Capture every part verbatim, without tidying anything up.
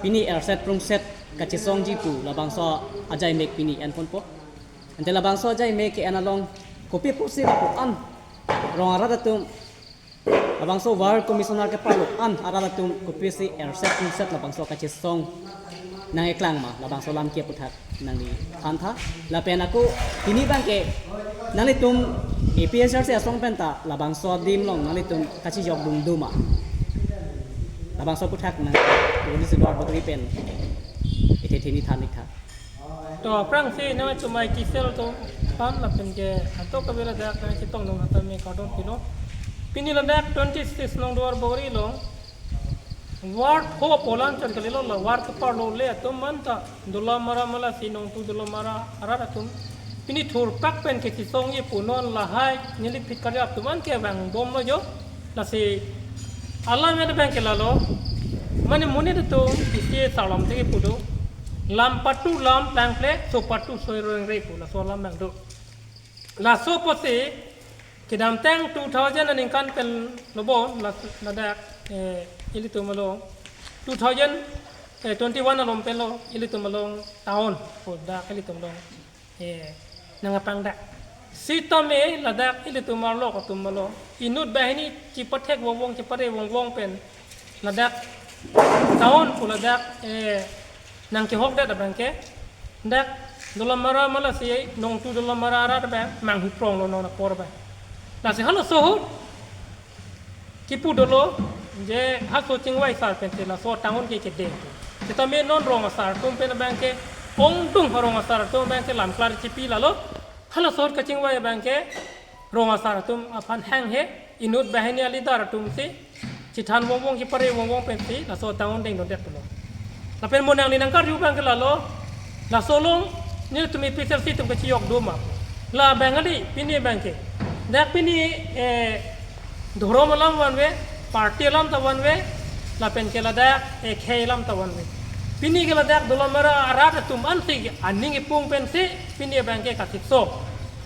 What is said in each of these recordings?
Pini erset prungset kachesongji pu labangso ajaimek pini enponpo. Ante labangso ajaimek ke-en along kopi pusi lapu-an rong arat atum, labangso ward commissioner keparlo an arat atum kopisi erset prungset labangso kachesong nangkeklang ma, labangso lam ke aputhak nangli thantha. Lapen ako pini abangke nanglitum A P H L C asong penta labangso adim along nanglitum kachijokdun do ma, labangso aputhak nang polisi dor bagri pen ete thini than iktha. To aphrangsi nangtum mai kisel atum aphan lapen ke atok kavela dak nangchetong nung hatame kardom pilo. Pini ladak twenty six nong Duarbagori along ward pho polan chot kalilo, la ward keparlo le atum manta Dolamara malasi Nongtu Dolamara arat atum pini thurpak pen kachesongji pu non lahai neli phit karjap atum an ke vang bomlo jo. Lasi alam ya abangke lalo, mane monit atum isi sarlam teke pu do, lam patu lam plangple, so patu so rengre pu, laso alam abang do. Laso apotsi kedamtang two thousand aningkan pen lo bo, la, ladak, eh, ilitum along two thousand, eh, twenty-one along pen lo ilitum along town pu dak ilitum along, eh, nangkepangdak. Sitame ladak ilitum arlok atum along inut banghini chepathek vongvong, chepare vongvong pen ladak town pu ladak, eh, nangkehokdet abangke dak Dolamara malasi Nongtu Dolamara arat abang manghupronglo non apor abang. Lasi halaso ahut kipu dolo je halaso chingvai asar pen te laso town ke kedeng. Sitame non rong asar atum pen abangke ongdung ha rong asar atum abangke lam klar chipi lalo. Halaso ahut kachingvai abangke rong asar atum aphan hanghe, inut banghini a-leader atumsi chethan vongvong, chepare vongvong pensi laso town dengdundet pulo. Lapen mo nangli nangkarju abangke lalo, laso along nelitum A P H L C atum kachijok do ma. La abang kali pini abangke. Dak pini, eh, dhorom alam vanve, party alam ta vanve, lapen ke ladak, eh, khei alam ta vanve. Pini ke ladak Dolamara arat atum ansi aning ipung pensi pini abangke kachesong.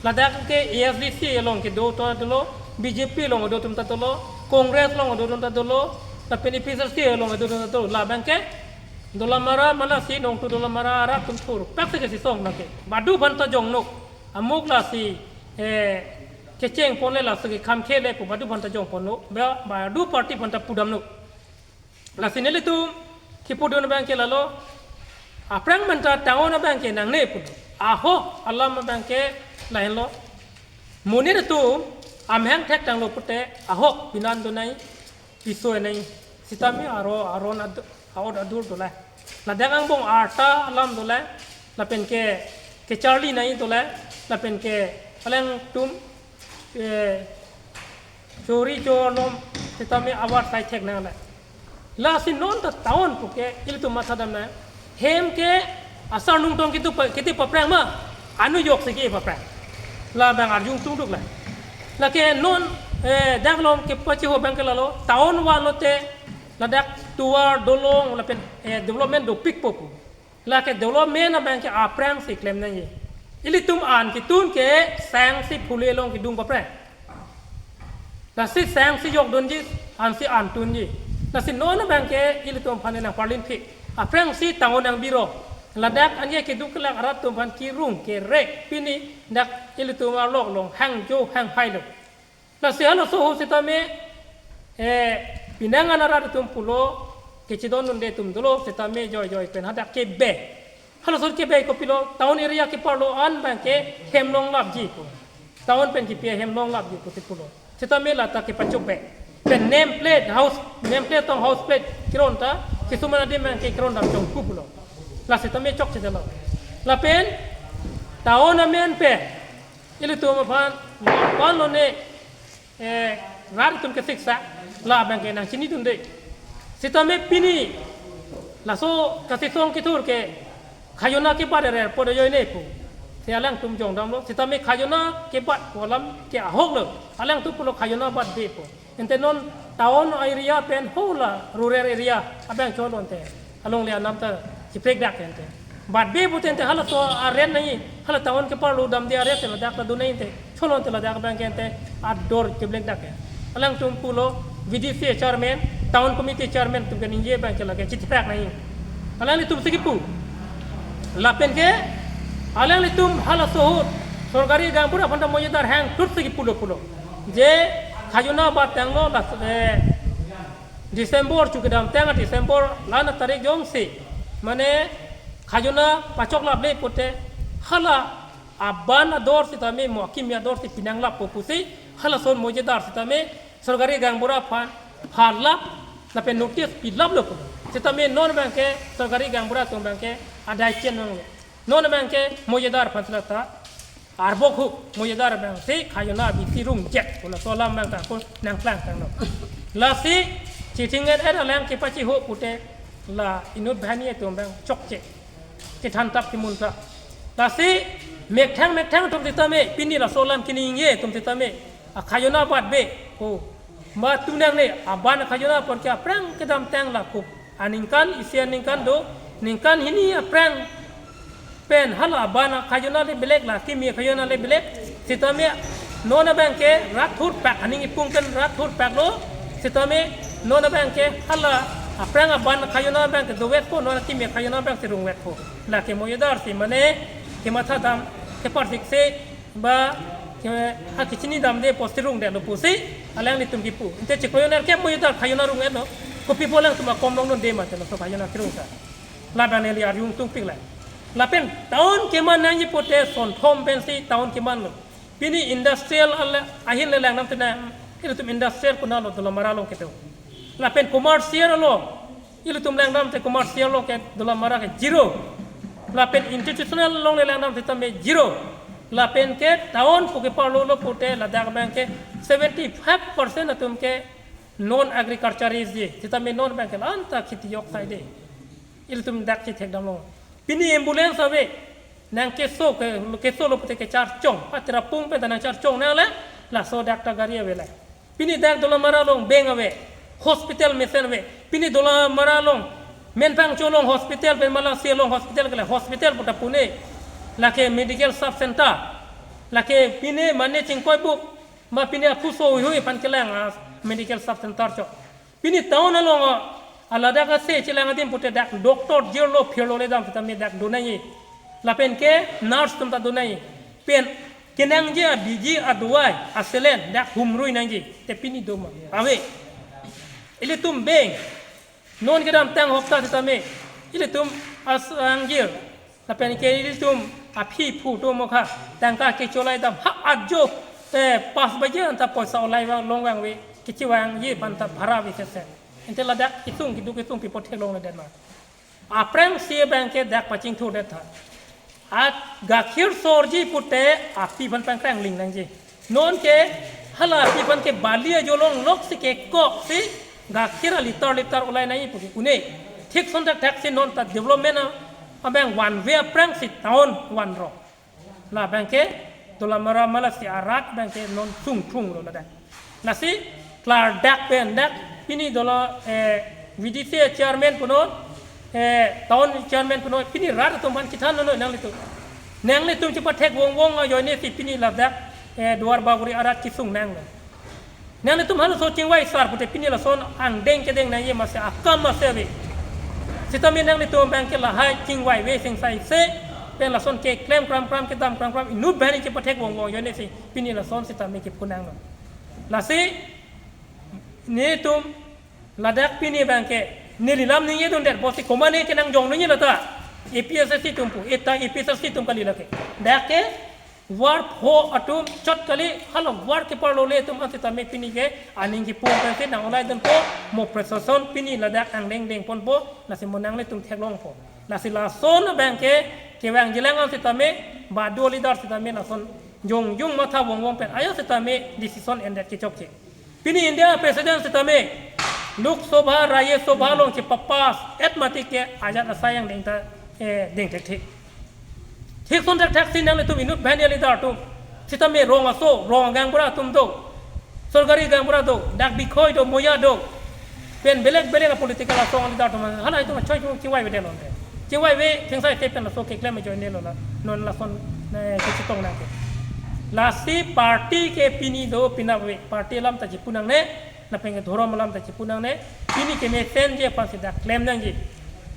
Ladak ke A S D C along kedo atum ta dolo, B J P along kedo atum ta dolo, Congress along kedo atum ta dolo, lapen A P H L C along kedo atum ta dolo. La abangke Dolamara malasi Nongtu Dolamara arat atum thurpaksi kachesong abangke. Badu aphanta jong nuk. Amuk lasi, eh, kecheng ponle lasi kekham khele pu badu aphanta jong pon nuk. Ba, badu party aphanta pudam nuk. Lasi nelitum kipudun abangke lalo, aphrang menta town abangke nangne pu. Aho alam abangke lahenlo. Monit atum amahang thektanglo pute ahok pinan donai, piso enai. Sitame aro aron ad-, aot adur dola. Ladak angbong arta alam dola. Lapen ke kecharli nai dola. Lapen ke alangtum, eh, chori chor alam sitame avar sai thek nang la. Lasi non ta town puke ilitum mathadam na. Hem ke asar nungtong kitu pa, kiti paprang ma. Anu yok sigi paprang. La abang arjung tungduk la. Lake non, eh, dak along kepachiho abangke lalo. Town vanlo te ladak tovar dolong lapen, eh, development dopikpo pu. Lake development abangke aphrangsi klem nangji. Ilitum an kitun ke sangsi phule along kedung paprang. Lasi sangsi jokdunji, ansi an tunji. Lasi non abangke ilitum aphan nangparlin phi. Aphrangsi town nangbiro. Ladak anke keduk kelak arat atum aphan kirung kerek pini dak ilitum arlok along hangjo hanghailo. Lasi halaso ahut sitame, eh, pinangan arat atum pulo, kachidondunde atum dolo, sitame joijoi pen hadak kebe. Halaso ahut kebe kopilo, town area keparlo an abangke hem longlapji pu. Town pen kipi ahem longlapji pusi pulo. Sitame lata kepachobek. Pen name plate, house, name plate tong house plate keron ta, kisuman adim abangke keron dam chongku pulo. La sitame chokchedetlo. Lapen town amen pen ilitum aphan, aphan lone, eh, rat atum kesiksa, la abangke nangchinidunde. Sitame pini, laso kachesong kethur ke, khajona kebat ere pu ajoine pu. Si alangtum jongdamlo, sitame khajona kebat pu alam ke ahoklo, alangtum pulo khajona batde pu. Ante non town area pen hala rural area abang cholo ante. Alongle anam ta chiprek dak ante. Batbe pute ante halaso a-rent nai, hala town keparlo damde a-rent te ladak ta do nai ante. Cholo ante ladak abangke ante ador chiprek dak. Alangtum pulo V D C chairman, town committee chairman atum ke ningje abangke lake chitrak nai. Alanglitum si kipu. Lapen ke alanglitum halaso ahut sorkari gaonbura aphan ta mojedar hang thut si kipulo pulo. Je khajona bat tanglo la, eh, December chu kedamtang December la-an atarik jongsi, mane khajona pachok laple pute hala aban ador sitame mo akimi ador si pinanglappo pusi halason mojedar sitame sorkari gaonbura aphan phalap lapen notice pilaplo pulo. Sitame non abang ke sorkari gaonbura atum abang ke adai chen abang le. Non abang ke mojedar aphan sila ta arbok hu, mojedar abang si khajona abisi rungjet pu laso alam abang ta ako nangplang tanglo. Lasi chithing-et-et alang kepachiho pute la inut banghini atum abang chokche, kethan tap kemun tap. Lasi methang methang atum sitame pini laso alam keningje atum sitame akhajona bat be ko ma tu nangne aban akhajona apor ke aphrang kedamtang la ko aningkan isi aningkan do, ningkan hini aphrang pen hala aban akhajona le belek la kimi akhajona le belek. Sitame non abang ke rat thurpak, aning ipung pen rat thurpaklo. Sitame non abang ke hala aphrang aban akhajona abang ke dovetpo, non akimi akhajona abang si rungvetpo. Lake mojedar si mane kematha dam, keparsik si ba ke ha kechini damde posti rungdetlo pusi alanglitum kipu. Ante chiklo joner ke mojedar khajona rung-etlo. Kopi pu alangtum akom longdunde mate laso khajona kerung ta. Labang neli arjung tungpik lang. Lapen town keman nangji pute sonthom pensi town kemanlo. Pini industrial ale ahin le langdam tenang. Ilitum industrial konatlo, Dolamara along kedo. Lapen commercial along ilitum langdam te commercial along ke Dolamara ke zero. Lapen institutional along le langdam te tame zero. Lapen ke town pu keparlolo pute ladak abang ke seventy five percent atum ke non agriculturist ji. Sitame non abang ke la-an ta kheti yok saide. Ilitum dak chethek damlo. Pini ambulance ave. Nangkeso ke, kesolo pute kecharchong. Patirapung pen ta nangcharchong nangle. Laso dak ta gari ave le. Pini dak Dolamara along beng ave. Hospital mesen ave. Pini Dolamara along Menpangcho along hospital pen Malangsi along hospital ke le hospital pu ta Pune. Lake medical sub center. Lake pine mane chingkoibuk ma pine aphuso huihui aphan kelang a medical sub center cho. Pini town along a, aladak ase chelang adim pute dak doctor jirlo phirlo le dam sitame dak do nangji. Lapen ke nurse atum ta do nangji. Pen kenangji abiji adawai asaline dak humrui nangji. Te pini do ma? Ave. Ilitum beng. Non kedamtang hopta sitame ilitum as-angjir. Lapen ke ilitum aphi phu atum mokha tangka kecholai dam ha ajo, eh, pas baje anta poisa olai vang long vangve, kechevangji aphan ta bhara ave sese. Ante ladak kesung keduk kesung pi apot theklongledet ma? Aphrangsi abang ke dak pachingthurdet tha. At gakhir sorji pute api aphan pangkrangling nangji. Non ke hala api aphan ke bali ajo longlok si kekok si gakhir a liter liter olai nangji pu ke une. Thik ason thakthak si non ta development a, abang vanve aphrangsi town vanrong. Labang ke Dolamara Malangsi arat abang ke non sungthunglo ladak. Lasi klardak pen dak pini Dola, eh, V D C chairman punon, eh, town chairman punon, pini rat atum aphan chethannon nanglitum. Nanglitum chepathek vongvong ajoine si pini ladak, eh, Duar Bagori arat kesung nanglo. Nanglitum halaso chingvai sar pute pini lason angdeng kedeng nangji masi akam masi ave. Sitame nanglitum abang ke lahai chingvaive singsaise pen lason keklem kramkram kedam kramkram inut banghini chepathek vongvong ajoine si pini lason sitame kipu nanglo. Lasi netum ladak pini abang ke neli lam ningjedundet pusi komatne ke nangjong ningje lata. A P S S C atum pu, eta A P S S C atum kali lake. Dak ke war pho atum chot kali, hala war keparlole atum an sitame pini ke aning kipung pensi nang olaidunpo, mo prashason pini ladak angdeng dengponpo, lasi mo nanglitum theklongpo. Lasi lason abang ke kevangjilang an sitame, badu leader sitame lason jongjung matha vongvong pen ajo sitame decision endet kechokche. Pini India President sitame Lok Sabha, Rajya Sabha along chepapass-et mati ke ajat asai angdeng ta, eh, deng thekthe. Thik ason thakthak si nanglitum inut banghini leader atum sitame rong aso, rong agaonbura atum do, sorkari gaonbura do, dak Bikhoi do, Moya do, pen belek belek a political asong leader atum halahai atum achoi chingvaivedetlo ante. Chingvaive thengsaite pen laso keklem ajoinelo la. Non lason, eh, kechetong nangke. Lasi party ke pini do penap ave, party alam ta chepu nangne, lapen ke dhorom alam ta chepu nangne, pini ke mesenji aphansi dak klem nangji.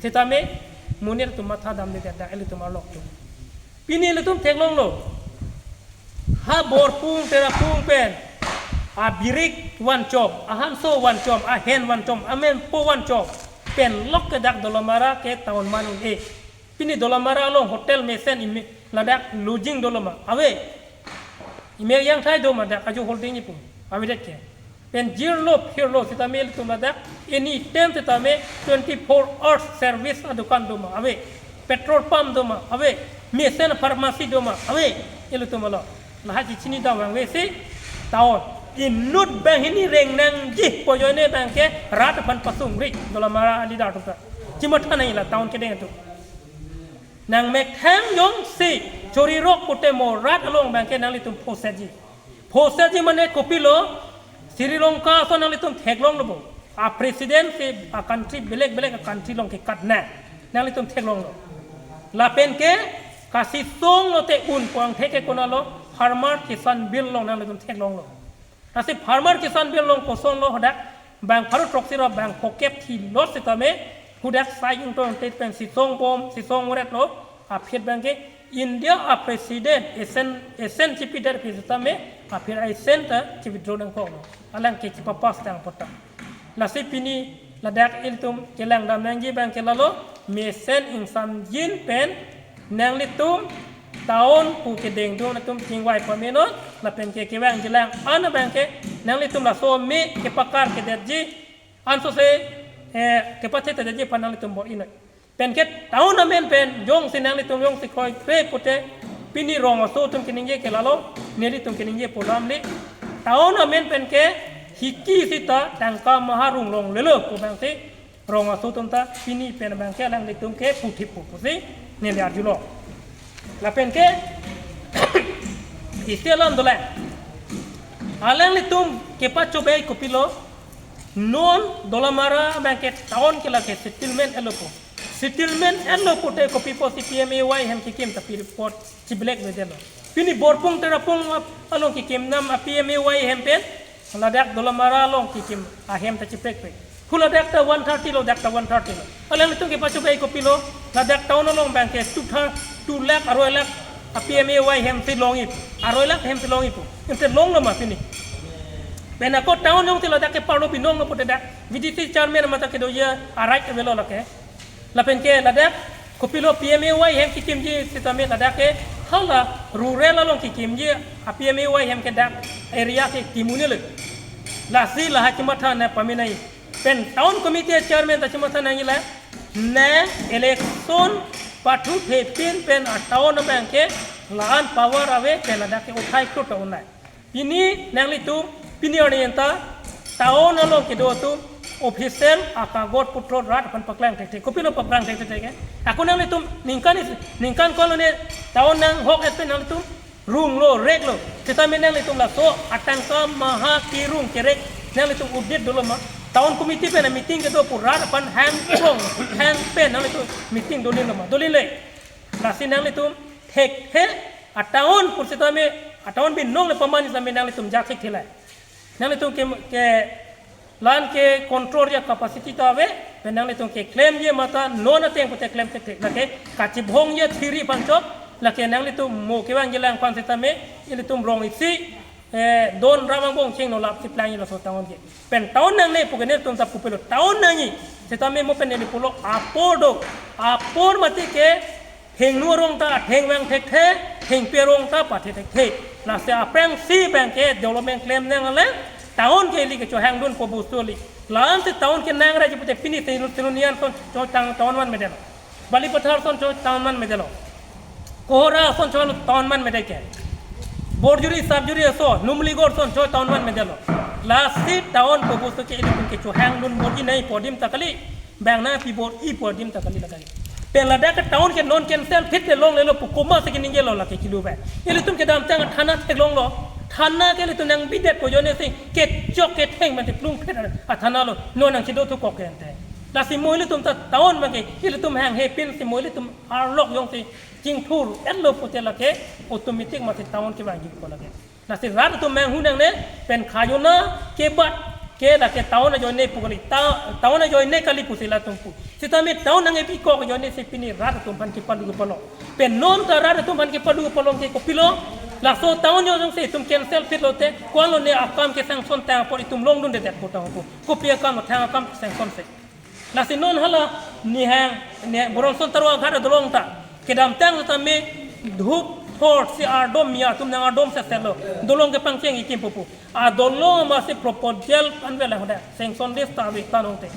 Sitame Monit atum matha damdedet dak ilitum arlok atum. Pini ilitum theklonglo. Ha Borpung Terapung pen abirik vanchom, ahanso vanchom, ahen vanchom, amempo vanchom pen lok ke dak Dolamara ke town man un-e. Pini Dolamara along hotel mesen imi ladak lodging doloma? Ave. Ime yang thai doma dak ajo holding ipu? Avedet ke. Pen jirlo phirlo sitame ilitum ladak anytime sitame twenty-four hours service adukan doma? Ave. Petrol pump doma? Ave. Mesen pharmacy doma? Ave. Ilitum alo. Lahai chini dam vangve si town. Inut banghini reng nangji pu ajoine abangke rat aphan pasung ri Dolamara a-leader atum ta. Chimatha nangji la town kedeng atum. Nangmethang jongsi chorirok pute mo rat along abangke nanglitum phosetji. Phosetji mane kopilo, Sri Lanka ason nanglitum theklonglo bo. A-president si a-country belek belek a-country along kekat nang. Nanglitum theklonglo. Lapen ke kasisong lote un puang theke konatlo, Farmer Kisan Bill along nanglitum theklonglo. Lasi Farmer Kisan Bill along kosonlo hadak, bang pharo throksi ra bang phokep thi lot sitame, hadak sai ingtong tet pen sisong bom, sisong uret lo, aphi abangke India a-president, esen, esen chipidet aphi sitame, aphi esen ta chi-withdraw nangkoklo. Alang ke chipapass tang apot ta. Lasi pini ladak ilitum kelang dam nangji abangke lalo, mesen ingsamjin pen nanglitum town pu kedeng atum chingvai pamenon, lapen ke kevangjilang an abangke nanglitum laso me kepakar kedetji, ansose, eh, kepathe tedetji aphan nanglitum bor-i noi. Pen ke town amen pen jongsi nanglitum jongsi kroikre pute, pini rong aso atum keningje ke lalo, nelitum keningje pu alamli. Town amen pen ke hiki sita tangka maha rung longlelo pu abangsi rong aso atum ta pini pen abangke alanglitum ke puthip pu pusi neli arjulo. Lapen ke isi alam dolang. Alanglitum kepachobei kopilo, non Dolamara abangke town ke lake settlement etlo pu. Settlement etlo pute kopi pusi P M A Y hem kekim ta pi report chiblek vedetlo. Pini Borpung Terapung along kekim nam a-P M A Y hem pen ladak Dolamara along kekim ahem ta chiprekprek. Hu ladak ta one thirty lo, dak ta one thirty lo. Alanglitum kepachobei kopilo, ladak town along abangke two thou-, two lakh, aroi lakh a-P M A Y hem si longji, aroi lakh hem si longji pu. Ante longlo ma pini? Pen ako town along si ladak ke parlo binong lo pute dak V D C chairman mata kedoji a-right avelo lake. Lapen ke ladak kopilo P M A Y hem kekimji sitame ladak ke hala rural along kekimji a-P M A Y hem ke dak area ke kim un-e le. Lasi lahai chimatha nangpaminai. Pen town committee chairman ta chimatha nangji la, nang election pathu thepin pen a-town abangke la-an power ave pen ladak ke uthai kro town nai. Pini nanglitum, pini arni anta town along kedo atum official akagot putro rat aphan paklang thekthe. Kopilo paklang thekthe ke? Ako nanglitum ningkan is, ningkan kolone town nanghok et pen nanglitum runglo, reklo. Sitame nanglitum laso atangka maha kerung kerek nanglitum udit dolo ma? Town committee pen meeting kedo pu rat aphan hang krong, hang pen nanglitum meeting dolinlo ma? Dolinle. Lasi nanglitum thekthe, a-town pu sitame, a-town binong le pamani sitame nanglitum jak thekthe lai. Nanglitum ke, ke la-an ke control a-capacity ta ave, pen nanglitum keklemji mata non ateng pute klem thekthe, lake kachibhongji thiri aphan chot, lake nanglitum mo kevangjilang aphan sitame, ilitum rong isi, eh, don ram angbong chengno lap chiplangji laso town ke. Pen town nangne pu ke netum ta pupelo, town nangji. Sitame mo pen neli pulo apor do. Apor mati ke thengno arong ta thengvang thekthe, thengpi arong ta pathe thekthe. Lasi aphrangsi abangke development klem nang ale town ke ili kechohangdunpo bostu ili. La-an si town ke nangra ji pute pini Silonijan ason chotang town man medetlo. Balipathar ason chotang man medetlo. Kohora ason cho town man medet ke. Borjuri, Sapjuri ason, Numligarh ason cho town man medetlo. Lasi town pu bostu ke ilitum kechohangdun bor-i nangji pu adim ta kali. Bang nangpi bor-i pu adim ta kali ladak. Pen ladak ke town ke non cancel phit le longlelo pu komatsi keningjelo lake kilu bai. Ilitum kedamtang thana theklonglo. Thana ke ilitum nangbidet pu ajoine si kechok ketheng mate plungphit a-thana lo. Non nangchedo thukok ke ante. Lasi mo ilitum ta town abangke ilitum hanghepin si mo ilitum arlok jongsi chingthur-etlo pute lake automatic masi town kevangji ko lake. Lasi rat atum manghu nangne pen khajona kebat Ke lake town ajoine pu kali, ta-, town ajoine kali pusi latum pu. Sitame town nangkepikok ajoine si pini rat atum aphan kepalu kepalong. Pen non ta rat atum aphan kepalu kepalong ke kopilo. Laso town ajoine si itum cancel phit lote, ko-an lone akam ke-sanction tang apot itum longdundedet pu tang pu. Kopi akam, thang akam ke-sanction si. Lasi non hala nihang, nihang Boronson Taro aghat adolong ta kedamtang tame dhup thor si ardom, mi atum nang ardom seselo. Dolong kepangcheng-ik kimpo pu. Adolong masi proposal anvet lang hoda. Sanction list ta ave ta nongte.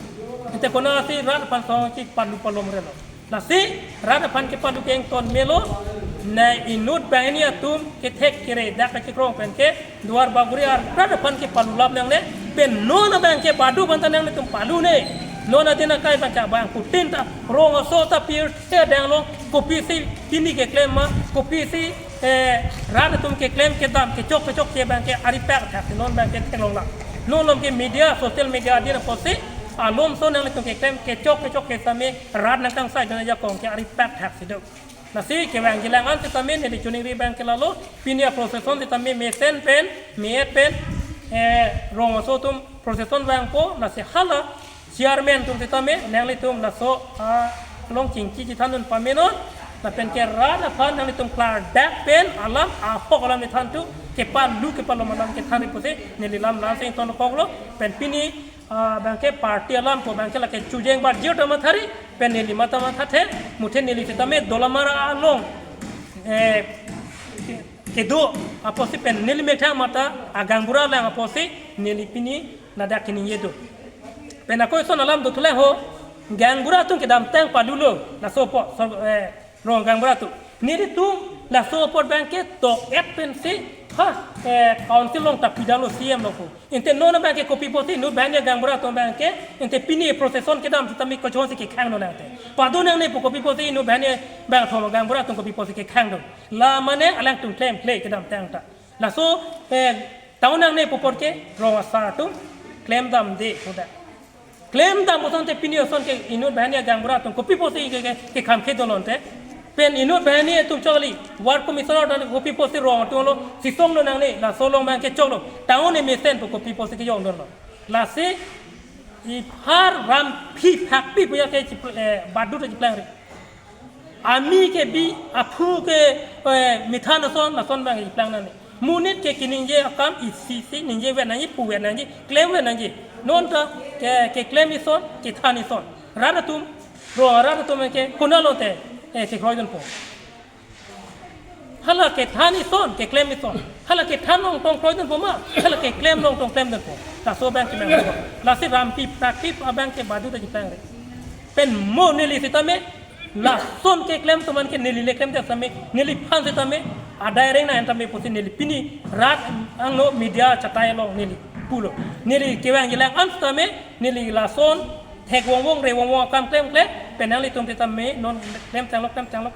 Ante konatsi rat aphan song kepalu palomrelo. Lasi rat aphan kepalu kengton melo. Na inut banghini atum kethek kere dak kachikrong pen ke Duar Bagori arat aphan kepalu lap nangne, pen non abang ke badu aphan ta nanglitum palune. Non adin akai abang ke abang kutin ta rong aso ta pirthe adang along kopisi pini keklem ma, kopisi, eh, rat atum keklem kedam kechok kechokche abang ke ari pak thak non abang ke theklong lap. Non alom ke media, social media adin apotsi alomso nanglitum keklem kechok kechokche tame rat nangkangsai dun ajakong ke ari pak thak si do. Lasi kevang kelang an sitame neli choningri abang ke lalo, pini a-procession sitame mesen pen, me-et pen, eh, rong aso atum procession vangpo, lasi hala chairman atum sitame nanglitum laso along chingki chithandun pamenon, lapen ke rat aphan nanglitum klardak pen alam ahok alam nithan thu kepalu kepalom alam kethanri pusi neli lam lam sing ton koklo, pen pini ah, abang ke party alam ko abang ke lake chujeng bar jio ta mathari, pen neli mata mathathe, muthe neli sitame Dolamara along, eh, kedo apotsi pen neli methang mata agaonbura lang apotsi neli pini ladak keningje do. Pen ako ison alam do thule ho, gaonbura atum kedamtang palulo, laso po, so, eh, rong gaonbura atum. Nelitum laso apot abang ke tok-et pensi, ha, eh, council along ta pidalo C M along ko. Ante non abang ke kopi apotsi inut banghini gaonbura atum abang ke, ante pini procession kedam sitame kochonsi kekhang do nangte. Pado nangne pu kopi apotsi inut banghini bangthom gaonbura atum kopi apotsi kekhang do. La mane alangtum klemkle kedamtang ta. Laso, eh, town nangne pu apot ke rong asar atum klemdamde hoda. Klemdam puson te pini ason ke inut banghini gaonbura atum kopi apotsi ke, ke, kekhang khe dolonte. Pen inut banghini atum chokli, ward commissioner dan kopi apotsi rong atum lo, sisong lo nangne, laso along abang ke choklo, town e mesen pu kopi apotsi kejong dolo. Lasi, iphar ramphi phakpi puya ke chip-, eh, badu ta chiplangri. Ami kebi, aphu ke, eh, methan ason, lason abang chiplang nangne. Monit ke keningje akam isi si ningje vet nangji, pu vet nangji, klem vet nangji. Non ta ke, keklem ison, kethan ison. Rat atum, rong arat atum ke konatlo te, eh, kekroidunpo. Hala kethan ison, keklem ison. Hala kethan along tong kroidunpo ma, hala keklem along tong klemdunpo. Laso abang ke abang. Lasi ramphi phakpi abang ke badu ta chiplangri. Pen mo neli sitame, lason keklem atum an ke neli le klemdet sitame, neliphan sitame, adai reng na entame pusi neli pini rat angno media chatai along neli pulo. Neli kevang kelang an sitame, neli lason thek wongwong re wongwong akam klemkle, pen nanglitum sitame, non klemtanglo, klemtanglo,